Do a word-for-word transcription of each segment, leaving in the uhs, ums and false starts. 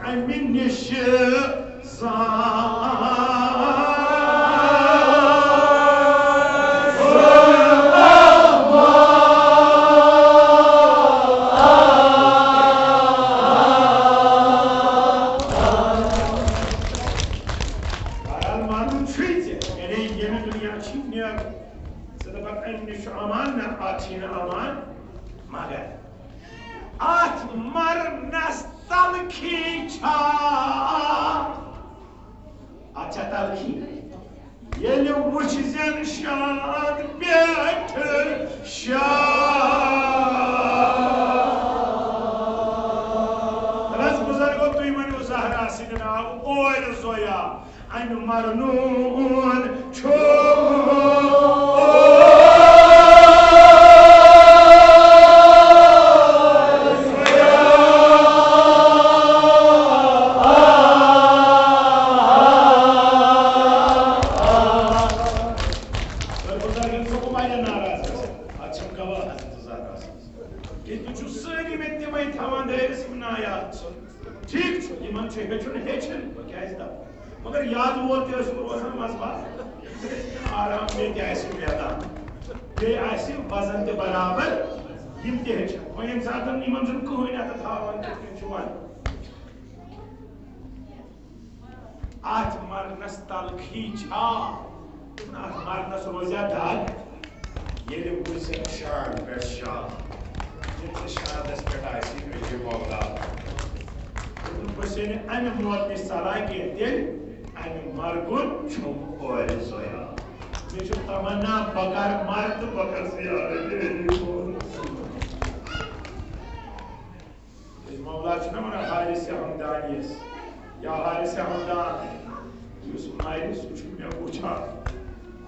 امہِ نِش زان۔ بہرحال، مانُن چھُے ژےٚ، یعنی ییٚمہِ دُنیا چھِ نیرُن، ژٕ دَپَکھ، اَمہِ نِش چھُ امان، نہ، اَتھ چھِی نہٕ امان، مگر اَتھ مرنَس تلخی چھا؟ اَتھ چھا تلخی؟ ییٚلہِ وٕچھ زٮ۪ن شاد پٮ۪ٹھ شاد۔ رز بُزرگو، تُہۍ ؤنِو زہرا سٕنٛدِ ناوٕ اورِ زویا۔ امہِ مرنُن چھُ۔ بُزرگن چھُ واریاہ ناراض گژھان۔ اتھ چھم گواہ حضرت زہرا سٕنٛز۔ کہِ تُہۍ چھِو سٲری مےٚ تِمے تھاوان دٲیرس، یِم نایاد چھِ۔ ٹھیک چھُ، یِمن چھُ ہیٚچھُن، ہیٚچھِن، بہٕ کیازِ دَپہٕ؟ مگر یاد ووت تہِ ٲسِو روزان منٛزٕ باگ۔ آرام بیٚیہِ تہِ آسہِ میلان۔ بیٚیہِ آسہِ وزن تہِ برابر، یِم تہِ ہیٚچھن۔ وۄنۍ ییٚمہِ ساتہٕ یِمن چھُنہٕ کٕہٕنۍ اَتھٕ تھاوان، کِتھ کٔنۍ چھُ وَنُن؟ اَتھ مرنَس تلخی چھا؟ دوٚپُن، اَتھ مرنَس روزیا دگ؟ ییٚلہِ وٕچھن شان پٮ۪ٹھ شان، ییٚلہِ تہِ شانس پٮ۪ٹھ آسہِ، مےٚ چھُ مولا۔ دوٚپُن، بہٕ چھُسے نہٕ اَمہِ موتہٕ نِش ژلان کینٛہہ، تیٚلہِ اَمہِ مرگُن چھُم اورِ زویا۔ مےٚ چھُ تمنا، بہٕ کر مرٕ تہٕ بہٕ کر زیارت۔ ییٚلہِ مولا چھُنہ وَنان حارث ہمدانیَس، یا حارث ہمدان، یُس مَرِ، سُہ چھُ مےٚ وٕچھان۔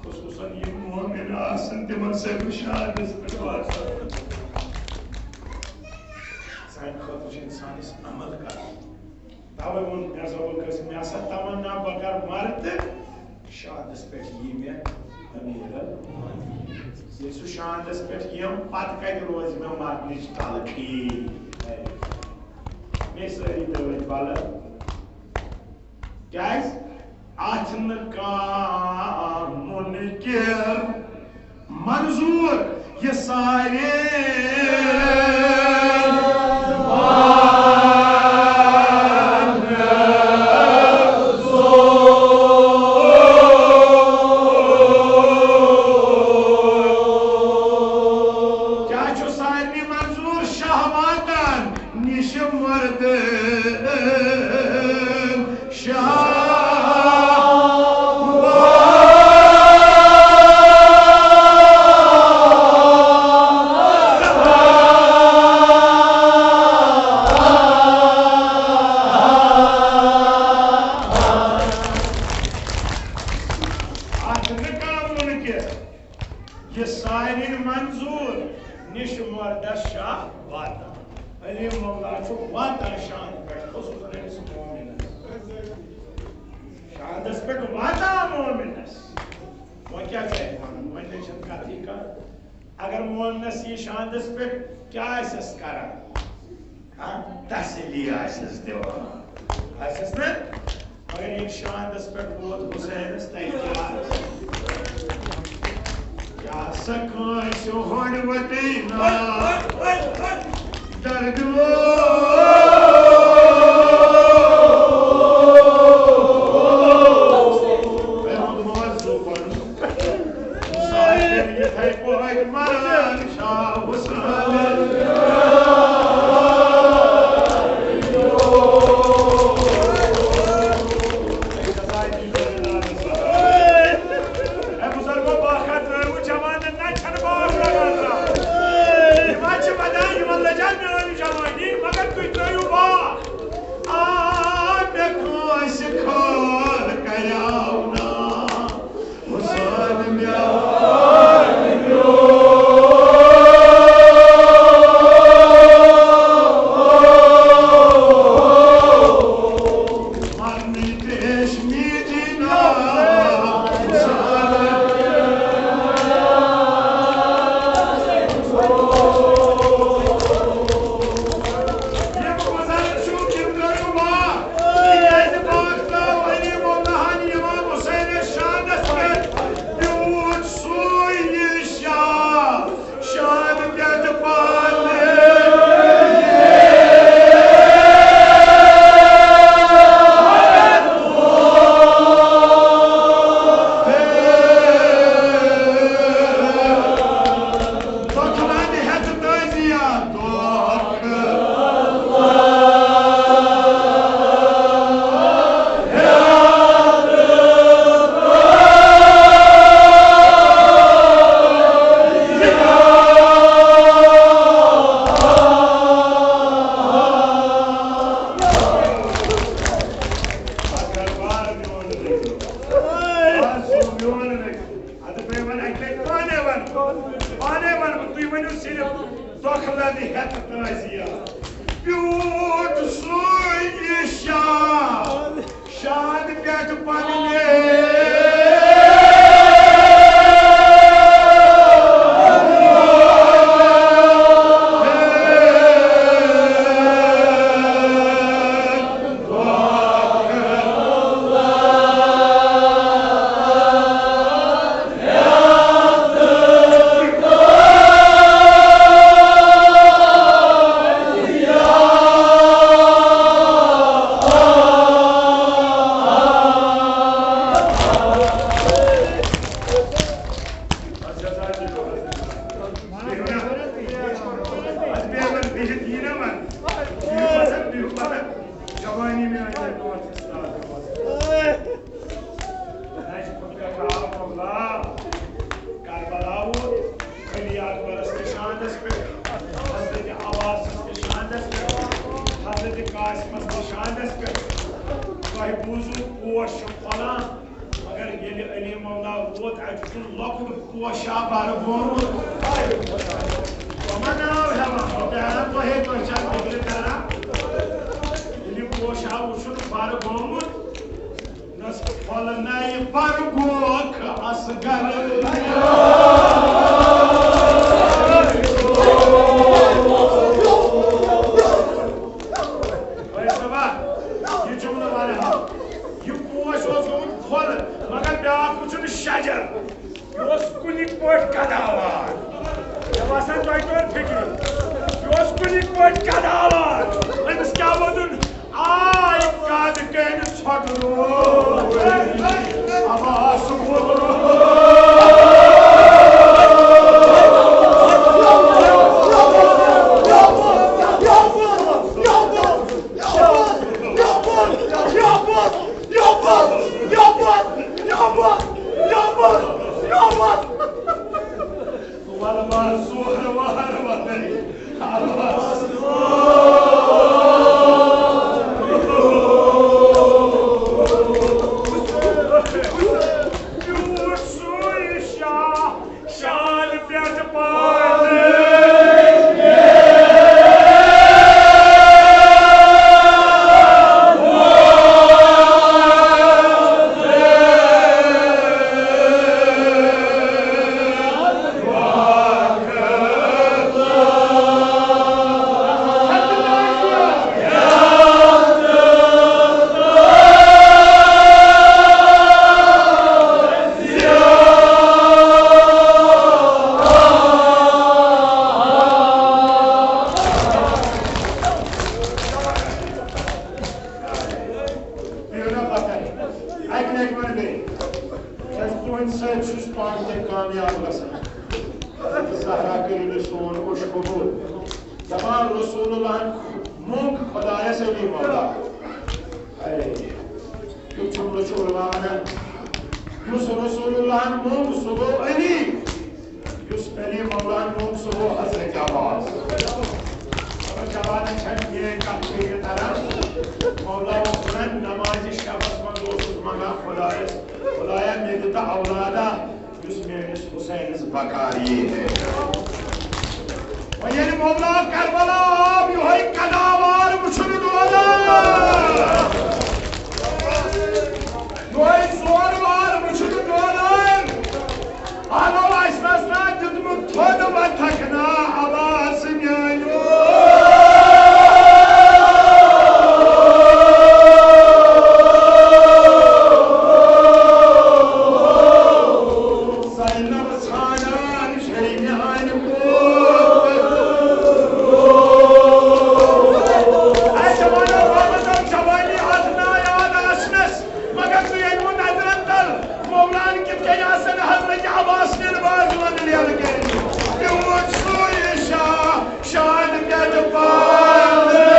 خصوٗصاً یِم مومن آسَن، تِمَن سۭتۍ بہٕ شہادتَس پٮ۪ٹھ واتان۔ سانہِ خٲطرٕ چھُ اِنسانَس عمل کَرُن۔ تَوَے ووٚن مےٚ، مےٚ ہسا تمنا، بہٕ کَرٕ مَرٕ تہٕ شہادتَس پٮ۪ٹھ یی مےٚ امیر المومنین۔ ییٚلہِ سُہ شہادتَس پٮ۪ٹھ یِم، پتہٕ کَتہِ روزِ مےٚ مرنٕچ تلخی؟ مےٚ سٲری دٲدۍ بلد۔ کیٛازِ؟ اَتھ نہٕ کانٛہہ منکر منظور، یہِ سارے کیٛاہ چھُ سارنٕے منظور؟ شہواتن نِش مردن شہوات۔ اَتھ نہٕ کانٛہہ منکر۔ یہِ سارنٕے منظور، نِش مردس شاہ واتان۔ علی مولا چھُ واتان شان پٮ۪ٹھ، خصوٗصاً أمِس مومنس۔ شہادتس پٮ۪ٹھ واتان مومنس۔ وۄنۍ کیٛاہ چھُ اَتہِ وَنُن؟ وۄنۍ نَے چھَنہٕ کَتھٕے کانٛہہ۔ اگر مومنس یہِ شہادتس پٮ۪ٹھ، کیٛاہ آسٮ۪س کران؟ ہاں، تسلی آسٮ۪س دِوان۔ آسٮ۪س نہ؟ مگر ییٚلہِ شہادتس پٮ۪ٹھ ووت حسینس، تَتہِ کیٛاہ آسہِ؟ کیٛاہ سا کٲنٛسہِ ہُنٛد وَٹے نا؟ درد وول۔ اے، ہُنٛد موضوع پَرُن۔ سارے یِتھَے پٲٹھۍ مران شاہ حسین۔ اے بُزرگو، باقا ترٛٲوِو جوانن، نہ چھَنہٕ باغ لگان ترٛاوُن۔ یِم حظ چھِ ودان، یِمن لٔج حظ میٛٲنۍ جوانی۔ اَسہِ منٛز نِشانَس پٮ۪ٹھ تۄہہِ بوٗزوٕ پوش چھُ پھۄلان، مگر ییٚلہِ علی مولا ووت، اَتہِ چھُ لۄکُٹ پوشا بَرٕ گوٚمُت۔ تِمَن ناو ہٮ۪وان، بہٕ پیاران تۄہے، تۄہہِ چھا فِکرِ تَران؟ ییٚلہِ پوشا وُچھُن بَرٕ گوٚمُت، نس پھۄلنَے پَرٕ گوکھ اصغر۔ ٲے صٲبا، یہِ جملہٕ وَنہٕ ہا۔ یہِ پوش اوس گوٚمُت پھۄلہٕ، مگر بیٛاکھ وٕچھُن شجر۔ یہِ اوس کُنہِ پٲٹھۍ قداوار۔ مےٚ باسان، تۄہہِ توٚر فِکرِ۔ یہِ اوس کُنہِ پٲٹھۍ قداوار۔ أمِس کیٛاہ ووٚدُن؟ آے قد کٔمۍ ژھۄٹہٕ روو۔ اَوا سُہ ووٚدُن۔ یَپٲرۍ، یَپٲرۍ، یَپٲرۍ، یَپٲرۍ، یَپٲرۍ، یَپٲرۍ، یَپٲرۍ۔ وَلہٕ ما زورٕ وارٕ وَنَے۔ زیوٗٹھ سُے شاہ، شال پٮ۪ٹھ پانے۔ اَکہِ لَٹہِ وَنہٕ بیٚیہِ، کیٛازِ تُہٕنٛدِ سۭتۍ چھُس پانہٕ تہِ کامیاب گژھان۔ زہرا کٔرِو مےٚ سون اوٚش قبوٗل۔ دَپان رسول اللہَن موٚنگ خۄدایَس علی مولا۔ اے، یُتھ جملہٕ چھُ علماء وَنان، یُس رسول اللہَن موٚنگ، سُہ گوٚو علی۔ یُس علی مولاہَن موٚنگ، سُہ گوٚو حضرت عباس۔ مگر جوانن چھَنہٕ میٛٲنۍ کَتھ فِکرِ تَران۔ مولا اوس وَنان، نمازِ شبس منٛز اوسُس منٛگان خۄدایَس، خۄدایا، مےٚ دِ تہٕ اولادہ، یُس میٛٲنِس حسینس بکار یی ہے۔ وۄنۍ ییٚلہِ مولا کربلا آو، یِہوٚے قداوار وٕچھُن دوران، یِہوٚے زورٕ وار وٕچھُن دوران، آلو اَسہِ نَس نا دیُتمُت تھوٚد وَتھکھ نا عباس میٛانیو۔ زینب ژھانڈان چھے میٛانہِ پوٗت۔ اے جوانو، رحمتن جوانی اَتھ نا یاد آسنَس، مگر تُہۍ أنۍوٕ نظرن تل، مولان کِتھ کٔنۍ آسن حضرت عباس نٮ۪ن بازوَن لیلہٕ کٔرمٕتۍ۔ تِمو چھُ یہِ شاہ شان پٮ۪ٹھ پاس۔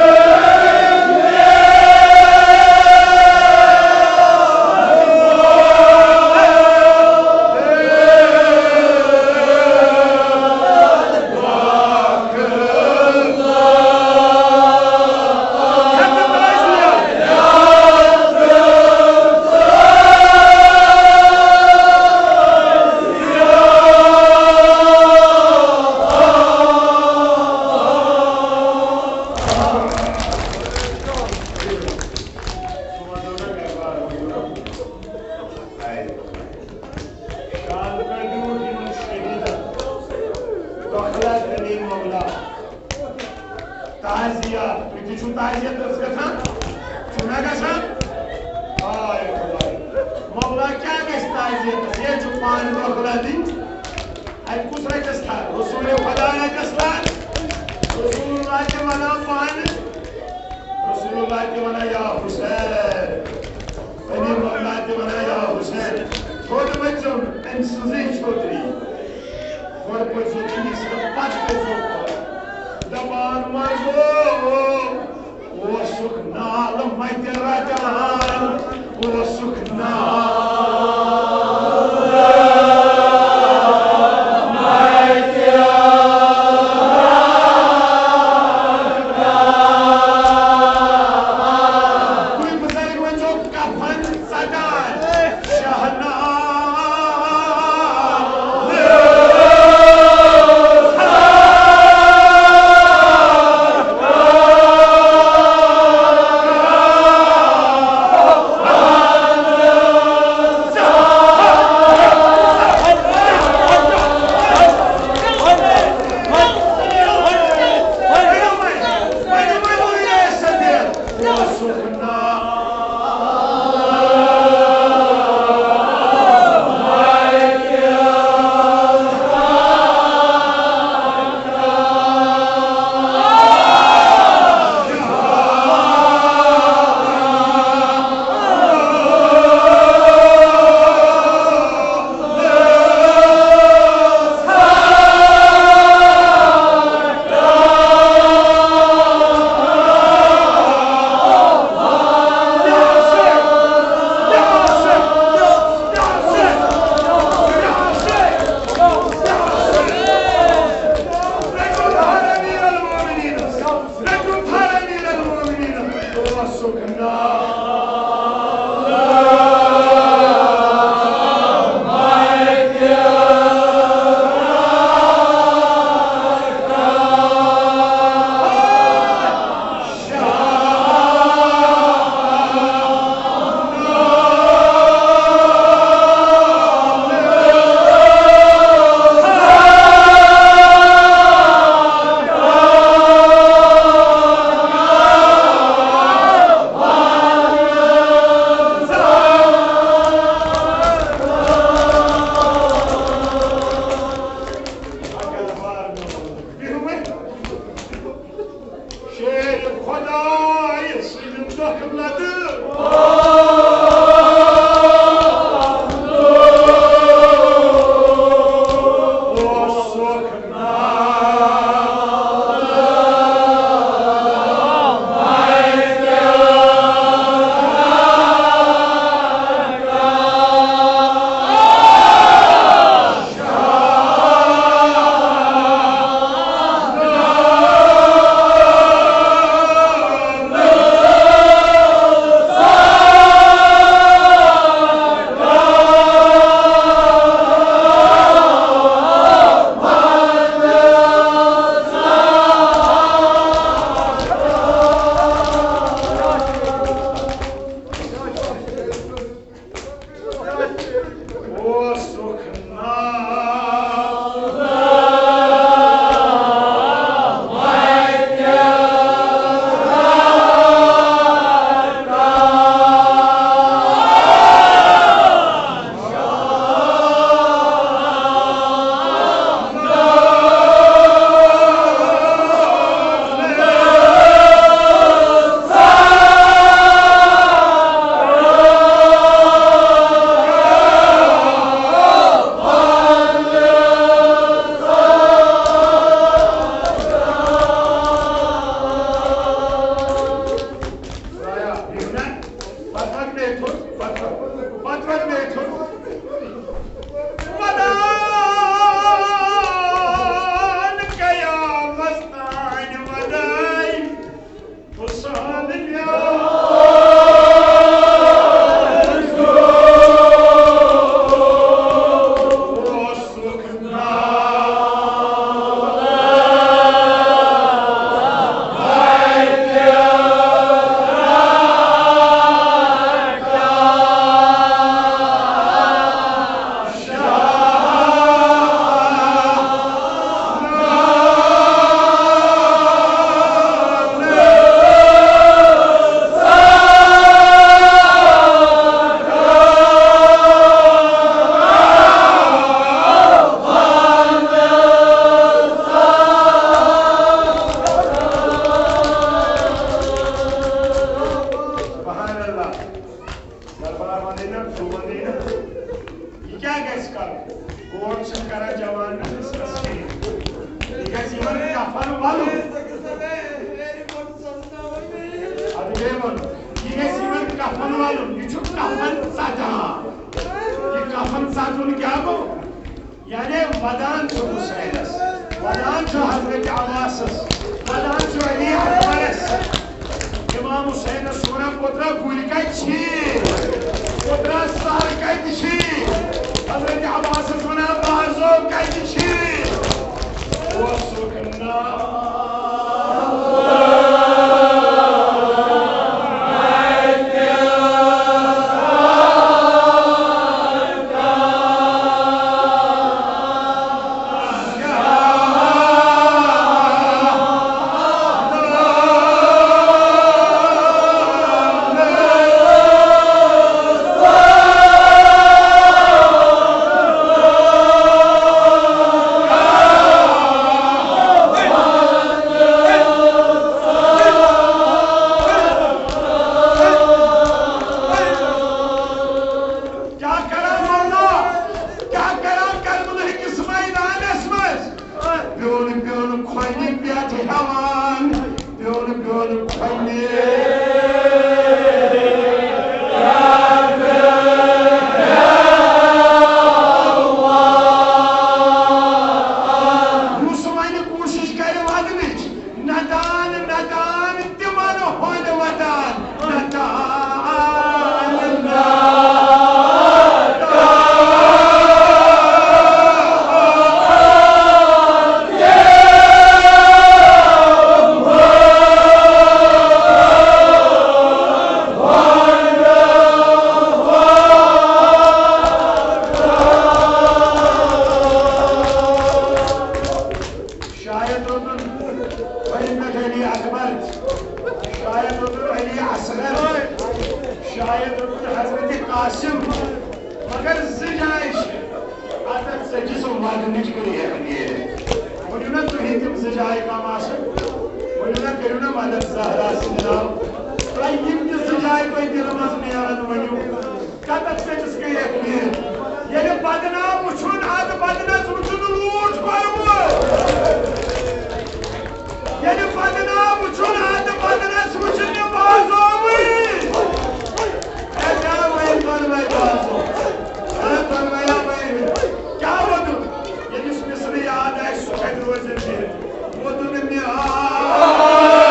تعزیت، تُہۍ تہِ چھِو تعزیتَس گژھان؟ چھِو نا گژھان؟ آے خۄداے۔ مولا کیٛاہ گژھِ تعزیتَس؟ یے چھُ پانہٕ دۄکھلہ دِنۍ۔ اَتہِ کُس رَٹٮ۪س تھَر؟ رسول خۄدا رَٹٮ۪س تھَر۔ رسول اللہ تہِ وَنان پانہٕ۔ رسول اللہ تہِ وَنان، یا حسین۔ علی مولا تہِ وَنان، یا حسین۔ تھوٚد ؤتھۍزیو نہٕ أمۍ سٕنٛزٕے چھوتری۔ گۄڈٕ پٔرۍزیو تٔمِس تہٕ پَتہٕ کٔرۍزیو خۄش۔ دَپان منٛزو اوسُکھ نال مَتہِ رَٹان، اوسُکھ نال مَتہِ رَٹان۔ شیر خدای سٕنٛدِ دۄکھٕ لدٕ۔ اوسُکھ ناو۔ اوسُکھ ناو۔ پتہٕ وَن مےٚ تھوٚد، پتہٕ وَن، پتہٕ وَن مےٚ تھوٚد۔ وَدان قیامَس تانۍ وَدٲے حُسن مےٚ۔ سبحان اللہ۔ دربار وندے نا، ژٕ وندے نا۔ یہِ کیٛاہ گژھِ کرُن؟ گوٹ چھُنہٕ کران جوان نہٕ حِصس کِہیٖنۍ۔ یہِ گژھِ یِمن کفن ولُن۔ اَدٕ بیٚیہِ ووٚن، یہِ گژھِ یِمن کفن ولُن۔ یہِ چھُ کفن ژٹان۔ یہِ کفن ژٹُن کیٛاہ گوٚو؟ یعنی ودان چھُ حسینس، ودان چھُ حضرت عباسس، ودان چھُ علی اکبرس۔ امام حسینس چھُ ونان، پُترا، گُلۍ کتہِ چھی؟ پُترا، سر کتہِ چھی؟ حضرت عباسس ونان، بازو کتہِ چھی؟ اوسُکھ ناو۔ کیٛاہ کران مولا؟ کیٛاہ کران کربلہٕ کِس میدانس منٛز؟ پیوٚن پیوٚن کھۄنہِ پٮ۪ٹھ ہٮ۪وان، پیوٚن پیوٚن کھۄنہِ۔ یُس وۄنۍ کوٗشِش کرِ ودنٕچ، ندان ندان تِمن ہُنٛد ودان، ندان۔ علی اصغر، شاید حضرت قاسم، مگر زٕ جایہِ چھِ۔ اَتٮ۪تھ ژٔٹِس وَدنٕچ کٔرِو ہٮ۪کھ نیٖرِتھ۔ ؤنِو نا تُہۍ تِم زٕ جایہِ کَم آسَن؟ ؤنِو نا، کٔرِو نا مدد زہرا سٕنٛدِ ناو۔ تۄہہِ یِم تہِ زٕ جایہِ تۄہہِ دِلہٕ منٛز نیرَن، ؤنِو۔ کَتَتھ ژٔٹِس کٔرِتھ نیٖرِتھ؟ ییٚلہِ بدنام وٕچھُن، اَدٕ بدنَس وٕچھُن لوٗٹھ کوٚرمُت۔ ییٚلہِ بدنام وٕچھُن، اَدٕ بدنَس وٕچھُن یہِ بازوٕے۔ اے کیٛاہ وَنہِ دۄنوَے بازو؟ اے دۄنوَیا وَنہِ؟ کیٛاہ وَنُن؟ ییٚمِس مِصرٕ یاد آسہِ، سُہ کَتہِ روزِ بِہِتھ؟ ووٚدُن مےٚ آے۔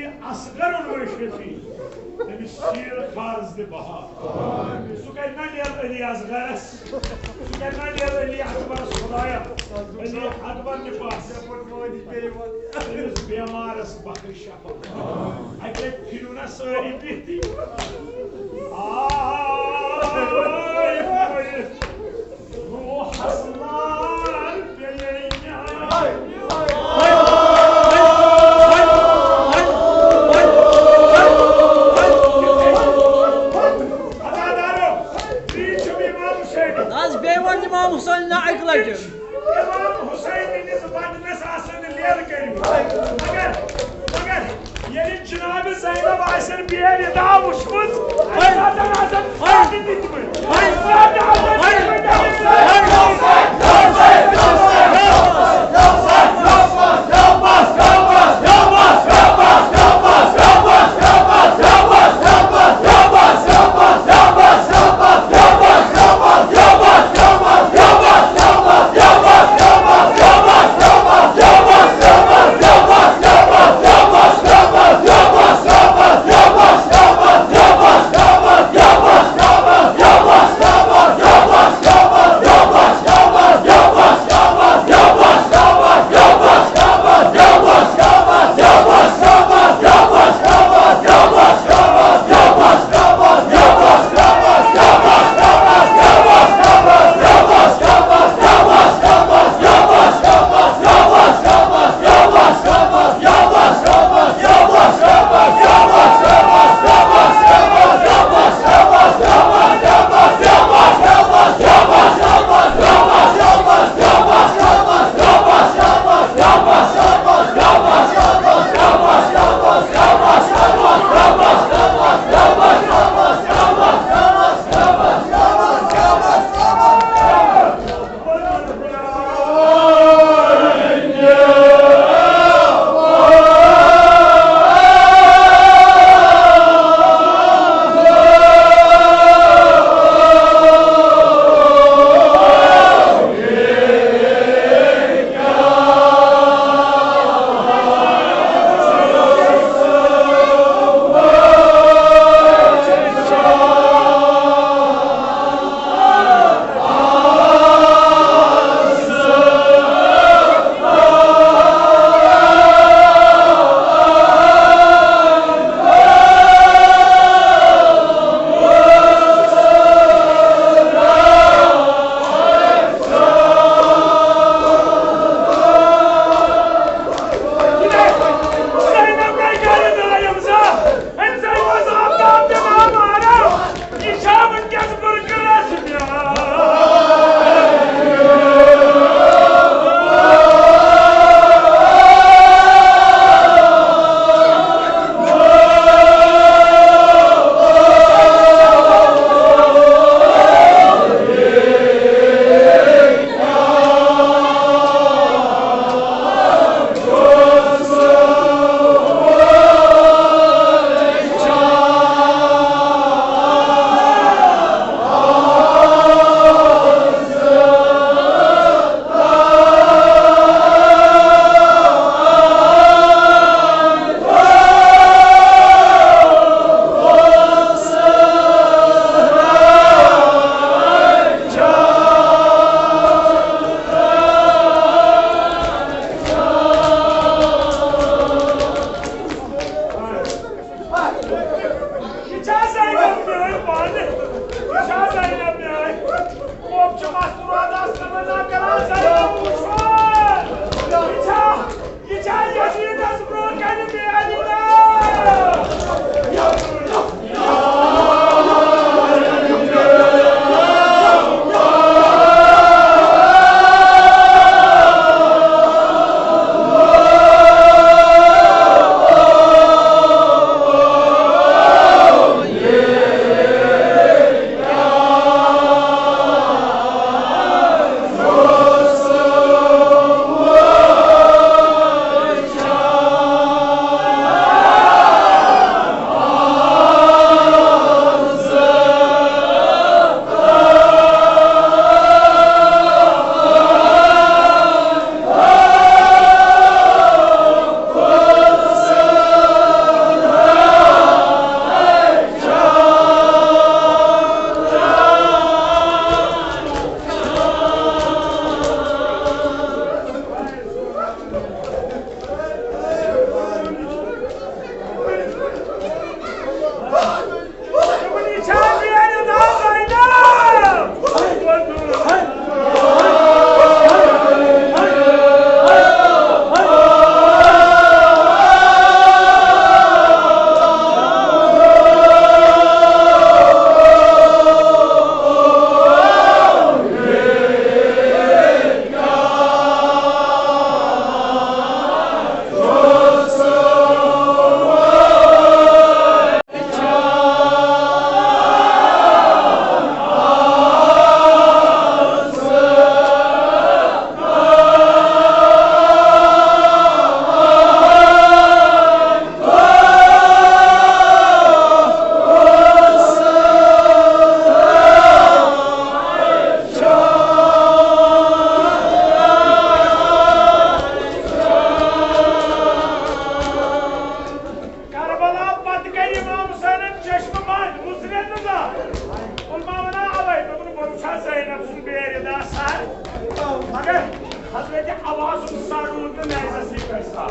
اصغر الرشفی، تٔمِس شیٖر خارس دِ بہار۔ سُہ کَرِ نہ نیل علی اصغرس، سُہ کَرِ نہ نیل علی اکبرس خدایا، علی اکبر تہِ بس۔ تٔمِس بیمارس بخش شفا۔ اَتہِ پھِرِو نہ سٲری بِہتٕے۔ آے، روحس نار پیٚیے مےٚ۔ عزادارو، بیٚیہِ چھُم امام حسین۔ نہ حظ، بیٚیہِ وَن امام حسین نہ اَکہِ لَٹہِ۔ امام حسین نِس بدنس آسن لیل کٔرمٕتۍ۔ مگر، مگر ییٚلہِ جناب زینب آسن بے ردا وٕچھمٕژ، اَمہِ ساتہٕ آسن پھاٹہِ دِتمٕتۍ۔ اَمہِ ساتہٕ آسن دِتمٕتۍ۔ یہِ چھا زینب میٲنۍ پانہٕ؟ یہِ چھا زینب میٲنۍ؟ خوب چھُ مستوٗراتس تمنا کران زینب وٕچھُن۔ یہِ چھا، یہِ چھا یزیدس برونٛہہ کنہِ بے علی؟ حضرت عباس ساڑون تہٕ نعزس ہی پیسہ۔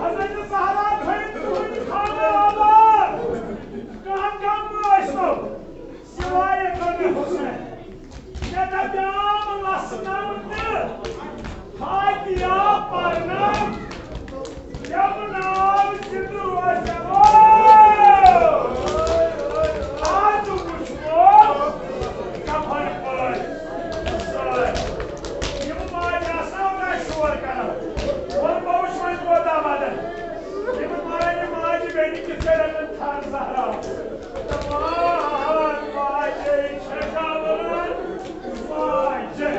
حضرت زہرا تھٲوِن تُہٕنٛدِ خانہٕ آباد۔ کانٛہہ غم مہٕ ٲسۍتو، سوائے غمِ حسین۔ مےٚ دَپیٛام لَسہٕ نَم تہٕ فاتحہ پَرنَم، یِم ناو زِندٕ روزٮ۪م۔ آز وٕچھو کفن پٲٹھۍ سٲرۍ۔ یِم ماجہِ آسان وۄنۍ شور کران، وۄنۍ بہٕ وٕچھ وۄنۍ کوتاہ وَدن۔ یِم ماجہِ، ماجہِ بیٚنہِ کِتھ کٔنۍ رَنن تھل زہرا؟ دَپان ماجے چھےٚ گَوان، ماجے۔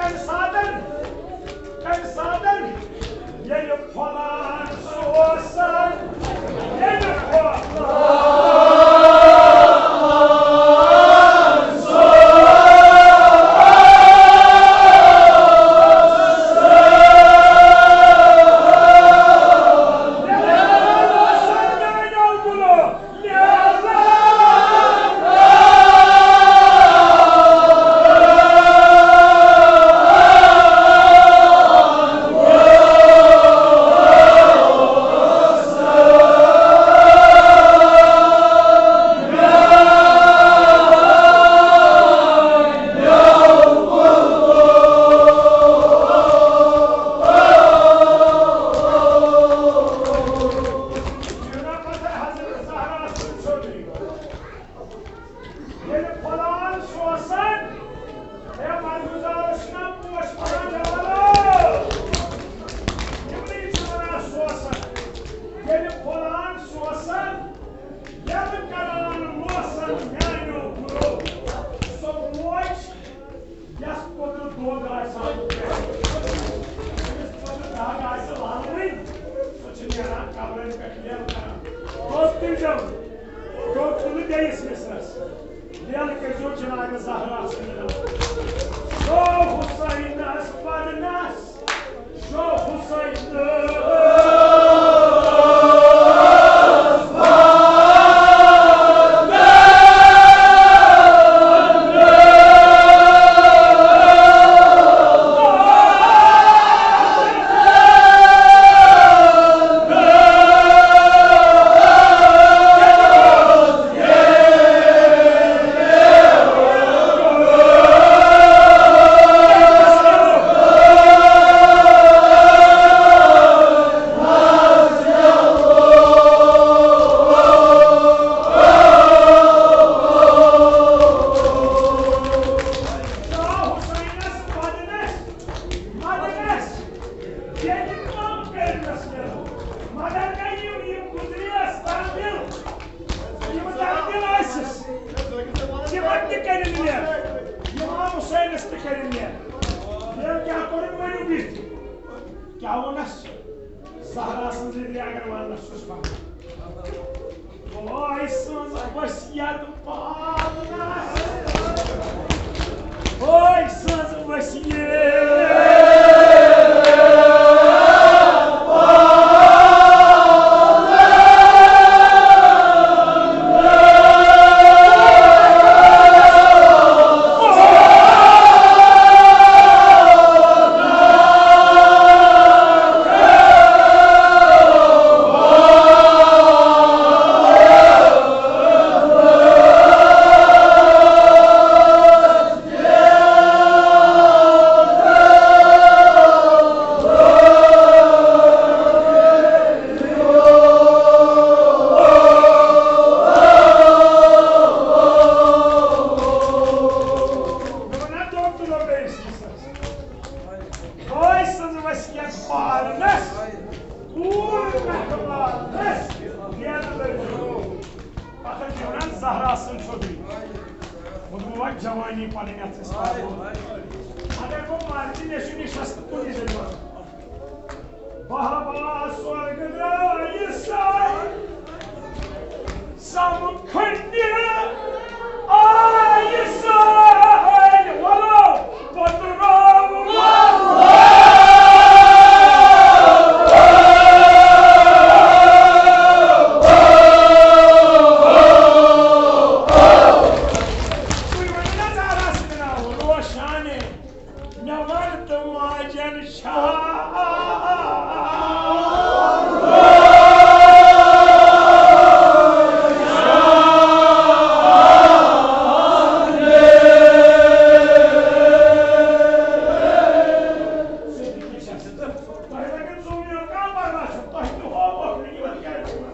تَمہِ ساتَن، تَمہِ ساتَن ییٚلہِ پھۄلان سوسَن، ییٚلہِ پھۄلان ییٚلہِ پھۄلان سوسن، ہے، مرگُزارس چھِنہ پوش پھۄلان، جوانو؟ یِمنٕے چھِ وَنان سوسن۔ ییٚلہِ پھۄلان سوسن، ییٚلہِ کران لوسن میانیو گُرو، سۄ موج یَس پوٚتُس دۄد آسہِ آمُت پٮ۪ٹھ، أمِس پوٚتُس دَگ آسہِ والنٕے، سۄ چھِ نیران قبرَن پٮ۪ٹھ لیل کران۔ دۄد تُلۍزیو، دۄد تُلہٕ بیٚیِس مِصرَس، لیل کٔرۍزیو جنابِ زہرا سٕنٛدِ ناوٕ۔ شو حسینَس پَرنَس، شو حسینَس۔ مدنس، ییٚتہِ کم کٔرنس نیرو۔ مگر گٔے یِم، یِم گُزریس تنزیل، یِم تنزیل ٲسِس، تِمن تہِ کٔرِن نیر، امام حسینس تہِ کٔرِن نیر۔ تیٚلہِ کیٛاہ کوٚرُن ؤنِو بِہِتھ؟ کیٛاہ ووٚنس؟ زہرا سٕنٛز رِدِ اگر وننس چھُس بہٕ۔ بوے سٕنٛز وصیت پالنس۔ بوے سٕنٛز وصیت۔ بوے سٕنٛز وصیت پالنس، کوٗر مہربانس، یَتھ لٔجِو۔ پتہٕ چھِ وَنان زہرا سٕنٛز چھوٚبرِ۔ ووٚنمو وۄنۍ جوانی پنٕنۍ یَتھ أسۍ پَرو۔ اگر بہٕ مرٕ تہِ مےٚ چھُ نِشَس تہٕ کُنی زٔنۍ وَنُن۔ بہبا سۄرگہٕ درٛایہِ سۄے، سمکھنہِ آیہِ سۄے، وَلو پتہٕ راوٕ۔ تُہۍ ؤنِو نا زہرا سٕنٛدِ ناوٕ، روشانے۔ مےٚ وَن تہٕ ماجن شاہ۔ تۄہہِ لَگن ظُلمہِ کانٛہہ پَرواے چھُنہٕ، تۄہہِ تہِ ہووُکھ نہٕ یِمَن کیٛازِ چھُ وَنان۔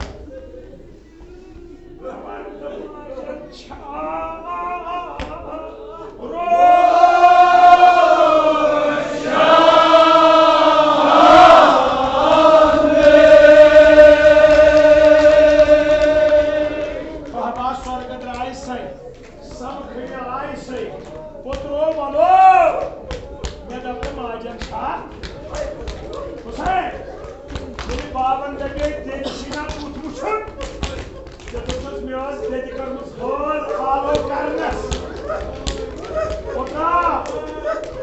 تیٚلہِ کٔرمٕژ وٲر آلو کرنس۔ خۄدا،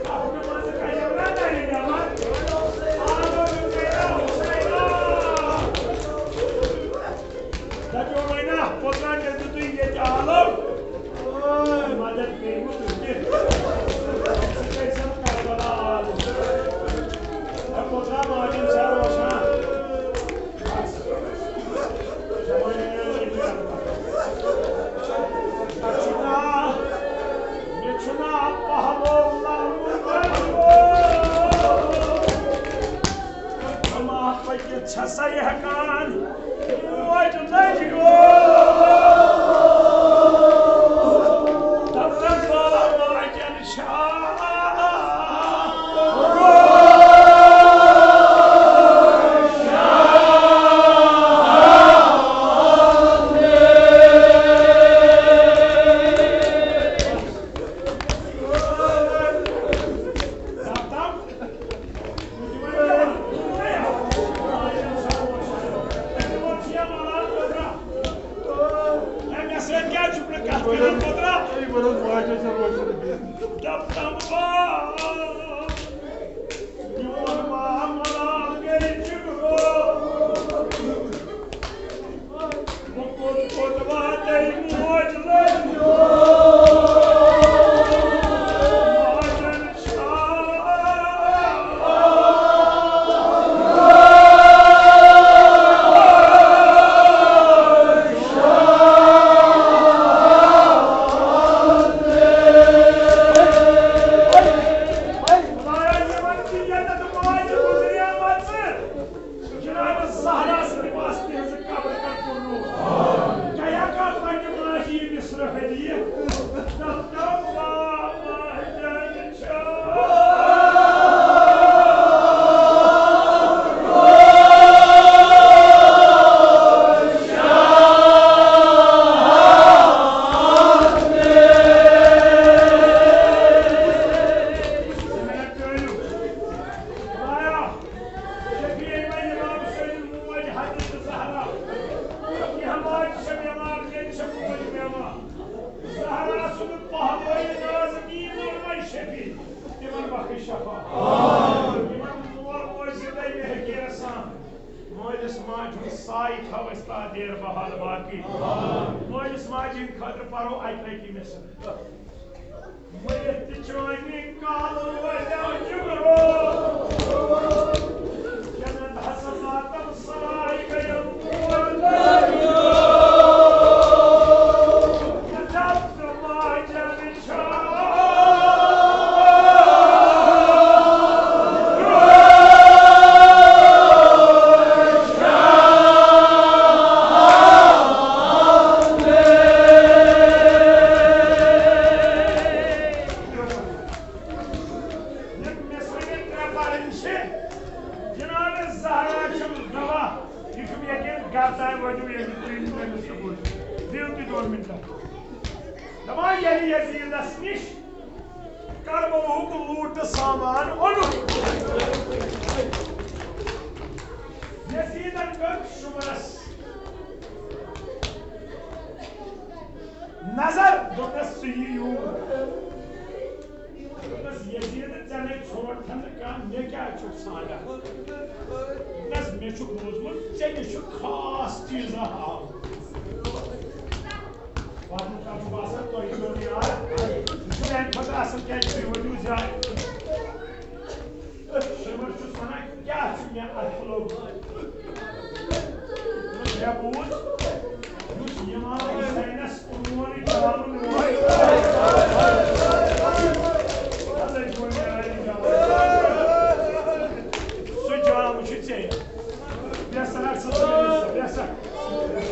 اَتھ منٛز کَرِ رَنٛگَے نٮ۪بر۔ آلو دیُت مےٚ حُسینا۔ دَپیو وۄنۍ نا، خۄدا، مےٚ دیُتُے ییٚتہِ آلو۔ مدد پیٚیہِ نہٕ تُہۍ تہِ۔ ژٕ کٔرۍ زٮ۪م کربلا آلو۔ اے خۄدا، ماجہِ ہُنٛد سر روشن۔ چھسا یہ ہیکان؟ موج لج گو۔ دپن بابا جن شاہ۔ جناب زہرا سٕنٛدِ پاسہٕ تِہنٛزِ قبرِ پٮ۪ٹھ کوٚرنو۔ کیٛاہ ہٮ۪کہٕ پننہِ ماجہِ یہِ مِصرٕ ہدیہِ؟ دَپتم، واہ، واہ، جان چھا۔ خدایا، شفیع مےٚ امام حسینٕنۍ موج حضرت زہرا۔ یہِ ہماج چھےٚ بیمار، ییٚتہِ چھےٚ موج بیمار۔ زہرا سُنٛد پہلوی نازنین ووٚن وۄنۍ شفیع، تِمن بخش شفا۔ یِمن مول موج زِندَے مےٚ حقیٖرس سان۔ مٲلِس ماجہِ ہُنٛد سایہِ تھاو اَسہِ تا دیر بحال باقٕے۔ مٲلِس ماجہِ ہِنٛدِ خٲطرٕ پرو اَکہِ لَٹہِ یہِ مےٚ سۭتۍ۔ مٔرِتھ تہِ چٲنہِ کالہٕ وَلیو جُگرو۔ جنت حسن ماتم سرائے گیو۔ جنت ماجن چھا۔ یِم مےٚ سۭتۍ ترٛےٚ پَرٕنۍ چھِ، جناب زہرا چھَم گواہ، یہِ چھُم یقین، گَرٕ تام وٲتِو ییٚمہِ تُہۍ تٔمِس تہِ بوٗزِو۔ دِیِو تُہۍ دۄن مِنٹَن۔ دَپان ییٚلہِ یزیٖدَس نِش کربلہُک لوٗٹہٕ سامان اوٚنُکھ، یزیٖدَن کٔر شُمرَس نظر، دوٚپنَس، "ژٕ یہِ یوٗر۔" دوٚپنَس، "یزیٖد، ژےٚ نے ژھونٛٹھ نہٕ کانٛہہ، مےٚ کیٛاہ چھُکھ ژھانٛڈان؟" دوٚپنَس، "مےٚ چھُ بوٗزمُت، ژےٚ نِش چھُ خاص چیٖزا آمُت۔" پَتہٕ چھُ باسان، تۄہہِ چھُو یاد، یہِ چھُ میٛانہِ خٲطرٕ اَصٕل، کیٛازِ تُہۍ ؤنِو زیادٕ۔ شُمر چھُس وَنان، کیٛاہ چھُ مےٚ اَتھ لوٚگمُت؟ مےٚ بوٗز، یُس اِمام حُسینَس پرٛون جام اوس، سُہ جام چھُ ژےٚ۔ بیٚہہ سا، رَٹ سا ژٕ أمِس، بیٚہہ سا،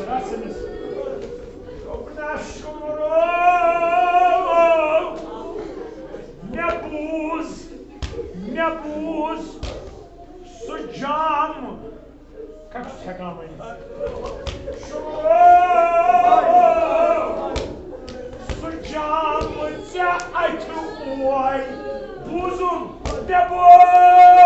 رَٹ سا أمِس۔ دوٚپنَس، شُمرو، مےٚ بوٗز، مےٚ بوٗز، سُہ جام کَتہِ چھُس ہٮ۪کان ؤنِتھ؟ شُمرو، سُہ جام ژےٚ اَتھِ اوے بوٗزُم۔ مےٚ بوٗز۔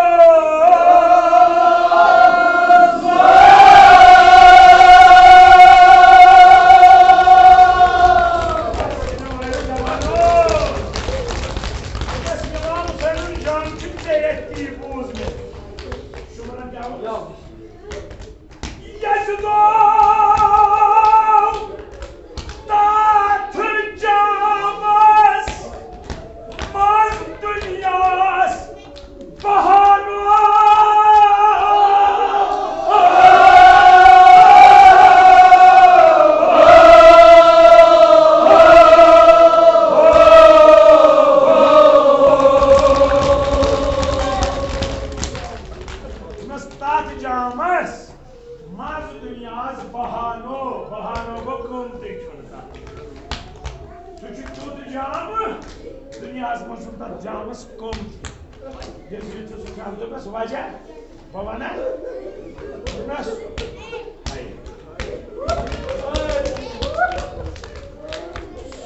تی بوٗز مےٚ۔ شُمرن کیٛاہ ووٚن؟ یَس دۄہ تَتھ جامَس منٛز دُنیاہَس بہانو۔ دوٚپمَس، تَتھ جامَس منٛز دُنیاہَس بہانو، بہانو گوٚو قۭمتٕے چھُنہٕ تَتھ۔ سُہ چھُ تیُتھ جام، دُنیاہَس منٛز چھُنہٕ تَتھ جامَس قۭمتٕے۔ ییٚلہِ سُہ یُتھُے سُہ کھٮ۪تھ دوٚپنَس، وجہ، بہٕ وَنہ، دوٚپنَس، ہے،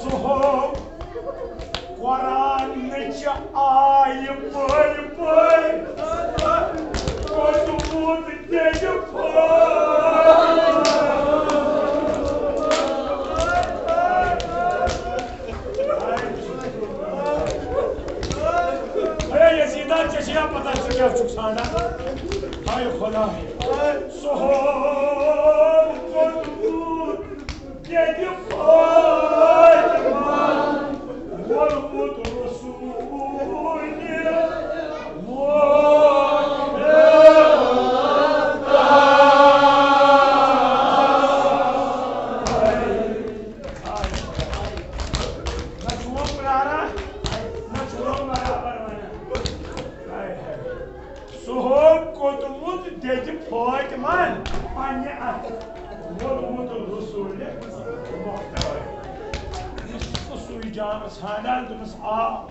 سُہ ہوو قرآنٕچ آیہِ پٔرۍ پٔرۍ، کوٚرمُت تیٚلہِ پھٲلۍ۔ ہے یزیدا، ژےٚ چھےٚ یا پتہ ژٕ کیٛاہ چھُکھ ژھانڈان؟ ہاے خۄداے، سُہ ہوو کوٚرمُت ییٚتہِ فاطمہ ووٚنمُت رسول۔ نہ چھُ وۄنۍ پراران، نہ چھُ وۄنۍ برابر ونان۔ ہاے ہاے۔ سُہ ہوو کوٚتمُت دٮ۪دِ فاطمن پننہِ اَتھٕ ووٚنمُت رسول مختار۔ یُس سُہ سُے جام ژھانڈان، دوٚپمَس، آ،